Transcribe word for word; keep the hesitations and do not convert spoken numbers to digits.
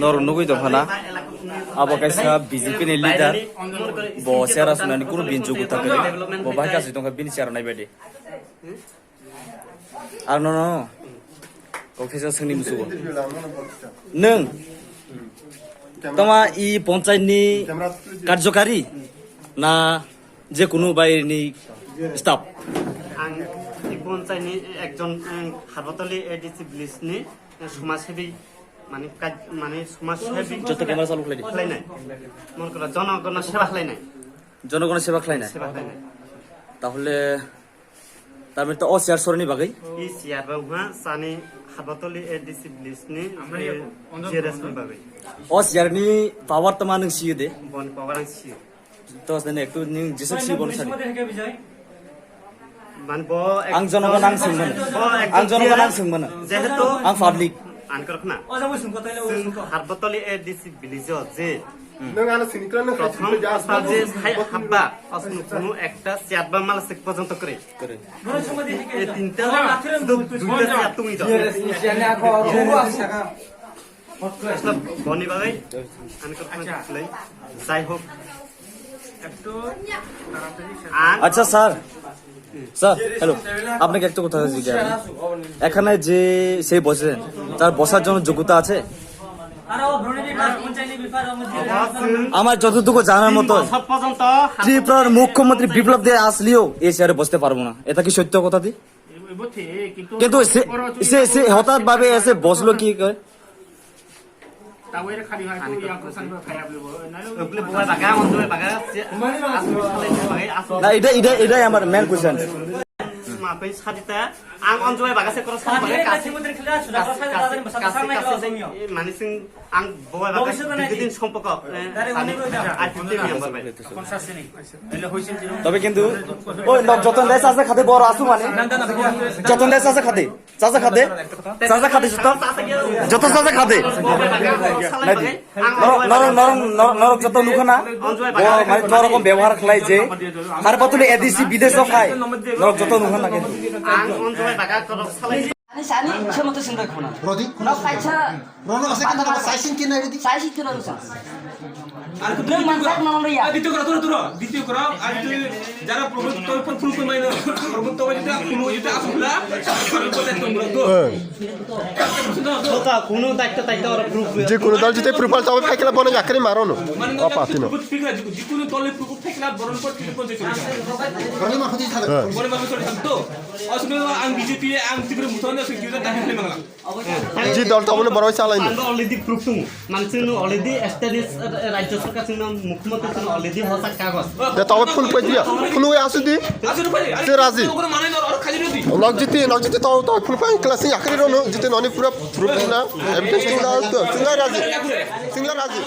Norok nugwi tongkha na, abo kaisa B J P ni leader, bo chera sunani kunu bini jogotta kwrwi, bo bahai kaisa tongkha bini chera naibaidi. Ar nono kok thesa swngni musugo. Nwng tama i ponchayat ni karjokari na je kunu bairi ni staff? Ang i ponchayat ni ekjon, ang Harbotoli A D C village ni, eh, somajsebi, mane kaj-, mane somajsebi. Joto camera chalu khlai di. Khlainai. Mon kora jonogono seba khlainai. Jonogono seba khlainai. Seba khlainai. Tahole Tamni to o chair sorni bagwi? I chair bo wngkha chani Harbotoli A D C village ni, eh, G R S ni bagwi. O chair ni power tama nwng siyo de? Boni power ang siyo. To sene ektu nwng jesuk siyo bono sani. Man bo ek- Ang jonogo nang sengmano. Bo ek- Ang jonogo nang sengmano. Jehetu ang public. Ang korokna. Chwng Harbotoli A D C village o je Nwng ano sini kla nwng prothom hai sini kla prothom je hai habba, aswk kunu ekta chair ba mala sik porjonto kwrwi. Kwrwi. E tinta sudu duita chair tungwi do. Asla boni bagwi ani kok khlai. Jai hok. Ang আচ্ছা sir, sir, hello, আপনাকে একটা কথা জিজ্ঞাসা করি। এখানে যে সেই বসেছেন, তার বসার জন্য যোগ্যতা আছে? আমার যতটুকু জানার মতো, ত্রিপুরার মুখ্যমন্ত্রী বিপ্লব দেব আসলেও এই চেয়ারে বসতে পারবো না, এটা কি সত্য কথা দি? কিন্তু সে, সে, সে হঠাৎ ভাবে এসে বসলো কি করে? Bole buwa baga, on juwa baga, asu salai baga, asu. Na, ida, ida, ida amar main question. Mapai sadita, ang on juwa baga se koro sa baga kasi. Mani sing ang buwa baga, didin sompoko. Tobhe kintu, oi, nok joton dai saja khate bor asu mani. Joton dai saja khate. Chaja khade? Chaja khade joto? Joto chaja khade? Naidi. Norok, norok, norok, norok, norok joto nukha na? Bo mane norok bebohar khlai je. Harbotoli A D C bidesh o khai. Norok joto nukha na kintu. Ang on juwa baga korok salai. Ani sani, se moto sing bai khuna. Rodi? Khuna kaisa. Rono ase kana ba saisin kina rodi? Saisin kina rodi. Nwng manjak mano ya. Dito koro, dito koro, dito koro. Ang tu jara promote to pun pun pun maino. Promote to jita kuno jita asula. Promote to jita kuno jita. Kota kuno daikta daikta ora proof. Je kuno dal jite proof al tawe phaikla bono yakri marono. O patino. Jikunu dole proof phaikla boron pot jikunu jikunu. Bono ma khoti thara. Bono ma khoti thara to. Asuna ang B J P ang tigre muthon asuna jikunu dahi phaimangla. Ji dol tongmani borok salaini. Ang already proof tongo. Mansingno already established, eh, Rajya Sarkar singno Mukhyamantri singno already hosa kagoj. Ya, tongmani phone paidiya. Phone wi asudi. Asudi phai. Se raji. Ogono manai nor, or khajino di. Nok jiti, nok jiti tong, tong phone pai class ni yakri rono jiti noni pura proof na. Evidence tingla, tingla raji. Tingla raji.